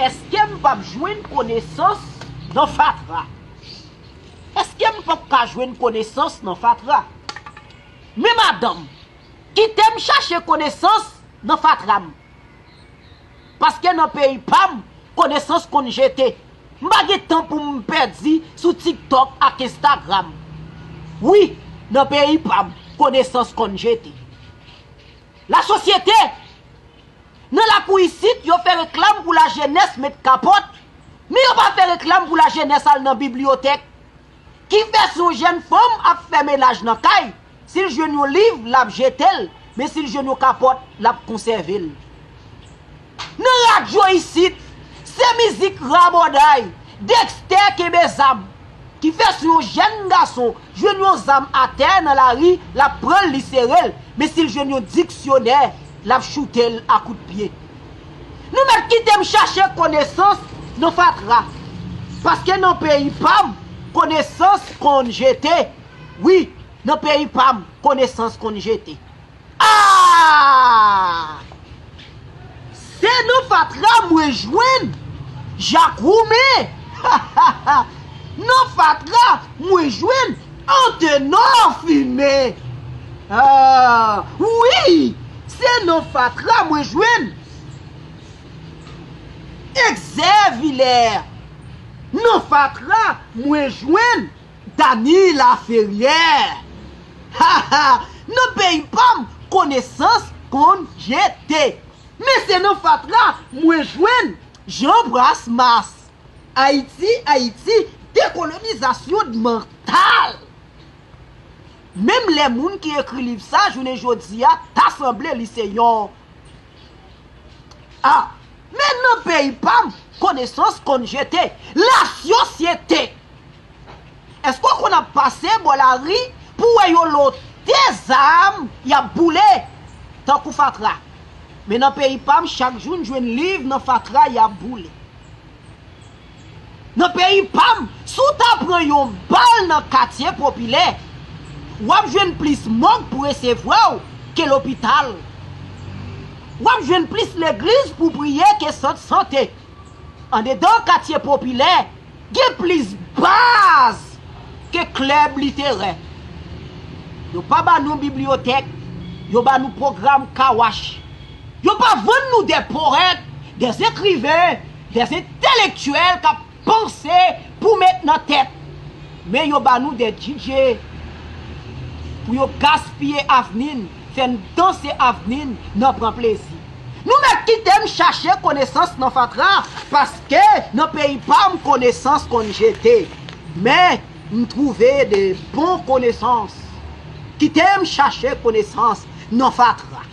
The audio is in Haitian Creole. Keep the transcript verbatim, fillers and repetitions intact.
Èske m p ap jwenn konesans nan fatra? Èske m p ap ka jwenn konesans nan fatra? Men madanm, kite m chache konesans nan fatra m. Paske nan peyi pa m, konesans konn jete. M pa gen tan pou m pèdi sou TikTok ak Instagram. Wi, nan peyi pa m, konesans konn jete. Lasosyete, nan lakou isit, yo fè reklam pou lajenès met kapòt, men yo pa fè reklam pou lajenès al nan bibliyotèk. Ki fè si yon jèn fanm ap fè menaj nan kay, si l jwenn yon liv, l ap jete l, men si l jwenn yon kapòt, l ap konsève l. Nan radyo isit, se mizik rabòday, Dexter kenbe zam. Ki fè si yon jèn gason jwenn yon zam atè nan lari, l ap pran l, li sere l, men si l jwenn yon diksyonè, l ap choute l a kout pye. Nou mèt kite m chache konesans nan fatra. Paske nan peyi pa m, konesans konn jete. Wi, nan peyi pa m, konesans konn jete. Ah! Se nan fatra mwen jwenn Jak Woumen. Nan fatra mwen jwenn Antenò Fimen. Ah, wi, se nan fatra mwen jwenn Egzè Vilè. Nan fatra mwen jwenn Dany Laferrière. Ha, ha! Nan peyi pa m, konesans konn jete. Men se nan fatra mwen jwenn Jean Brasmas. Ayiti, Ayiti, dekolonizasyon mantal. Menm lè moun ki ekri liv sa, jounen jodi a, ta sanble li se yon Ah, men nan peyi pa m, konesans konn jete. Lasosyete! Èske w konn ap pase bò lari pou w wè yo lote zam y ap boule? Tankou fatra. Men nan peyi pa m, chak jou n jwenn liv nan fatra y ap boule. Nan peyi pa m, si w ta pran yon bal nan katye popilè, w ap jwenn plis mòg pou resevwa w ke lopital. W ap jwenn plis legliz pou priye ke sant sante. Andedan katye popilè, gen plis baz ke klèb literè. Yo pa ba nou bibliyotèk, yo ba nou pwogram kawach. Yo pa vann nou de powèt, de ekriven, de entelektyèl k ap panse pou met nan tèt. Men yo ba nou de DJ pou yo gaspiye avni n, fè n danse avni n nan pran plezi. Nou mèt kite m chache konesans nan fatra, paske nan peyi pa m konesans konn jete. Men, m twouve de bon konesans. Kite m chache konesans nan fatra.